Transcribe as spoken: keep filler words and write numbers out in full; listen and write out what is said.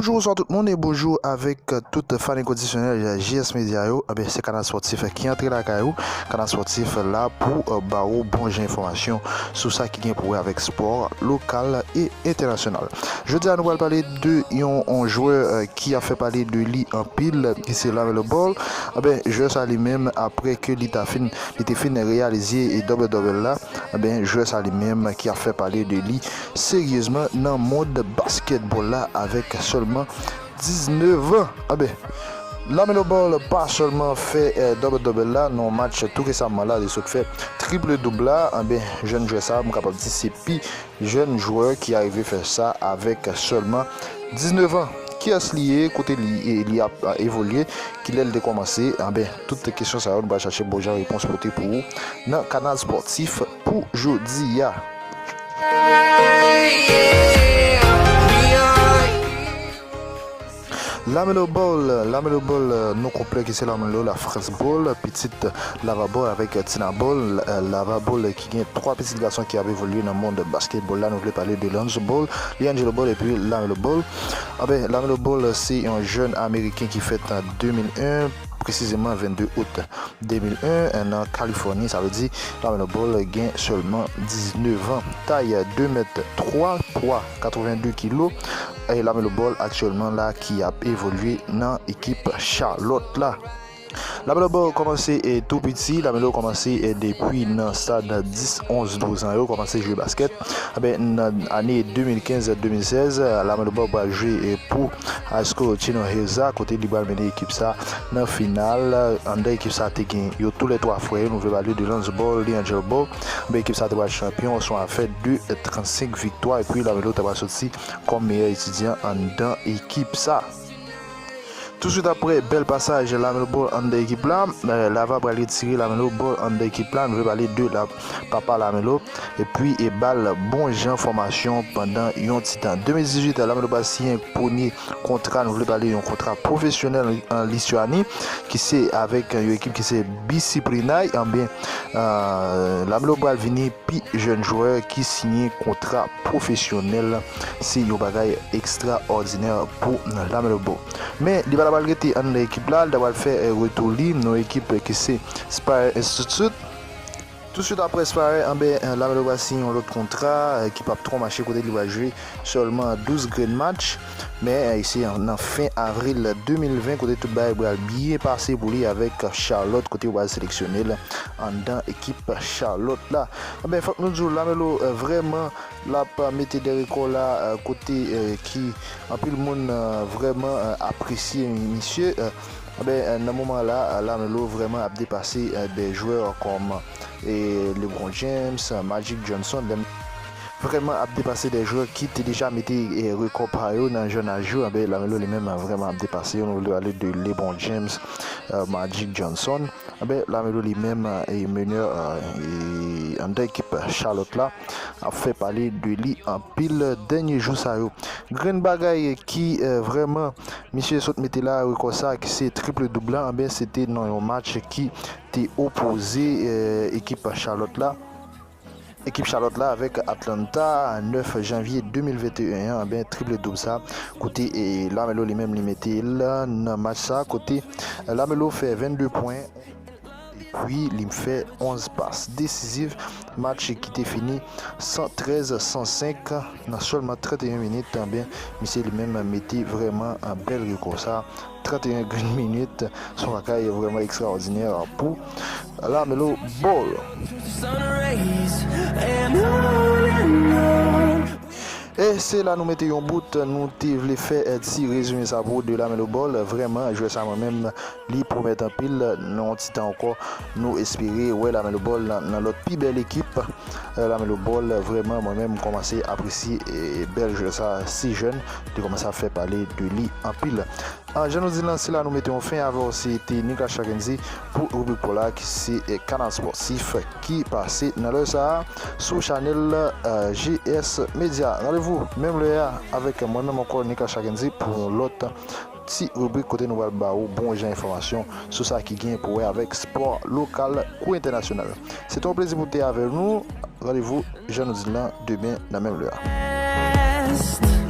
Bonjou, bonswa tout moun e bonjou avèk tout fan enkondisyonèl J S Media yo. Ebyen, se Kanal Spòtif ki antre lakay ou. Kanal Spòtif la pou, eh, ba ou bon jan enfòmasyon sou sa ki gen pou wè avèk spò lokal e entènasyonal. Jodi a, nou pral pale de yon, yon jwè, eh, ki ap fè pale de li anpil, ki se LaMelo Ball. Ebyen, jwè sa li menm, apre ke li ta fin, li te fin reyalize e double-double la, ebyen, jwè sa li menm ki ap fè pale de li seryezman nan mond baskètbòl la avèk sèlman diznèf an. Ebyen, LaMelo Ball pa sèlman fè, eh, double-double la, nan match tou resaman la, li sot fè triple-double la. Ebyen, jèn jwè sa, m kapab di se pi jèn jwè ki arive fè sa avèk sèlman diznèf an. Kiyès li ye, kote li, e, li ap, a, evolye, kilè l te kòmanse, ebyen, tout kesyon sa yo, nou pral chache bon jan repons pote pou ou nan Kanal Spòtif pou jodi a. LaMelo Ball, LaMelo Ball, non konplè ki se LaMelo Lafrans Ball, pitit Lava Ball avèk Tina Ball, Lava Ball ki gen twa pitit gason ki ap evolye nan mond baskètbòl la. Nou vle pale de Lonzo Ball, LiAngelo Ball epi LaMelo Ball. Anben, LaMelo Ball se yon jèn ameriken ki fèt an de mil en, presizeman vennde out de mil en, nan Kalifòni. Sa vle di LaMelo Ball gen sèlman diznèf an. Tay de mèt twa, pwa katrevenndis kilo. E LaMelo Ball aktyèlman la ki ap evolye nan ekip Charlotte la. LaMelo Ball kòmanse, e, tou piti. LaMelo kòmanse, e, depi nan stad dis, onz, douz an yo, kòmanse jwe baskèt. Anben, nan ane de mil kenz, de mil sèz, LaMelo Ball pral jwe, e, pou Asko Chino Hills la, kote li pral mennen ekip sa nan final. Anndan ekip sa te gen yo toulètwa frè yo, nou vle pale de Lonzo Ball, LiAngelo Ball. Anben, ekip sa te pral chanpyon sou afè de trannsenk viktwa, epi LaMelo te pral soti kòm meyè etidyan anndan ekip sa. Touswit apre bèl pasaj LaMelo Ball anndan ekip la, eh, Lava pral retire LaMelo Ball anndan ekip la. Nou vle pale de la, papa LaMelo. Epi, e ba l bon jan fòmasyon pandan yon ti tan. De mil dizuit, LaMelo pral siyen premye kontra, nou vle pale yon kontra pwofesyonèl an Lityani, ki se avèk yon ekip ki se B C Plinai. Anben, eh, LaMelo pral vini pi jèn jwè ki siyen kontra pwofesyonèl. Se yon bagay ekstraòdinè pou LaMelo Ball. Men, li pa ta pral rete anndan ekip la, li ta pral fè, eh, retou li nan ekip ki se Spire Institute. Touswit apre Spire, anben, eh, LaMelo pral siyen yon lòt kontra, eh, ki p ap twò mache, kote li pral jwe sèlman douz grenn match. Men, eh, se nan fen avril de mil ven, kote tout bagay pral byen pase pou li avèk Charlotte, kote yo pral seleksyone l anndan ekip Charlotte la. Anben, fòk nou di w, LaMelo, eh, vrèman, l ap mete de rekò la, eh, kote, eh, ki anpil moun, eh, vrèman, eh, apresye misye. Eh, anben, eh, nan moman la, eh, LaMelo vrèman ap depase, eh, de jwè kòm, eh, LeBron James, eh, Magic Johnson, vrèman ap depase de jwè ki te deja mete, eh, rekò pa yo nan jèn aj yo. Anben, LaMelo li menm, eh, vrèman ap depase yo. Nou vle pale de LeBron James, eh, Magic Johnson. Anben, LaMelo li menm, eh, e menè, eh, e anndan ekip Charlotte la, ap fè pale de li anpil dènye jou sa yo. Grenn bagay ki, eh, vrèman, misye sot mete la, rekò sa, ki se triple-double la, anben, se te nan yon match ki te opoze, eh, ekip Charlotte la. Ekip Charlotte la avèk Atlanta, nèf janvye de mil venteyen an, anben, triple-double sa, kote, eh, LaMelo li menm li mete l nan match sa, kote, eh, LaMelo fè vennde pwen, epi li fè onz pas desiziv, match ki te fini san trèz san senk nan sèlman trannteyen minit. Anben, misye li menm mete vrèman an bèl rekò sa, trannteyen grenn minit, se yon bagay vrèman ekstraòdinè pou LaMelo Ball. E se la nou mete yon bout, nou te vle fè, eh, ti rezime sa pou de LaMelo Ball. Vrèman, jwè sa mwen menm, li pwomèt anpil. Nan yon ti tan ankò, nou espere wè LaMelo Ball nan, nan lòt pi bèl ekip. Eh, LaMelo Ball, vrèman, mwen menm, m kòmanse apresye, eh, bèl jwè sa, si jèn, li kòmanse ap fè pale de li anpil. An, jan nou di l lan, se la nou mete yon fen avè w, se te Nicolas Chakendy pou ribrik pa w la, ki se, eh, Kanal Spòtif ki pase nan lè sa a sou chanèl, eh, G S Media. Randevou menm lè a avèk mwen menm ankò, Nicolas Chakendy, pou yon lòt ti ribrik kote nou pral ba ou bon jan enfòmasyon sou sa ki gen pou wè avèk spò lokal kou entènasyonal. Se te yon plezi pou te avè nou. Randevou, jan nou di l lan, demen nan menm lè a.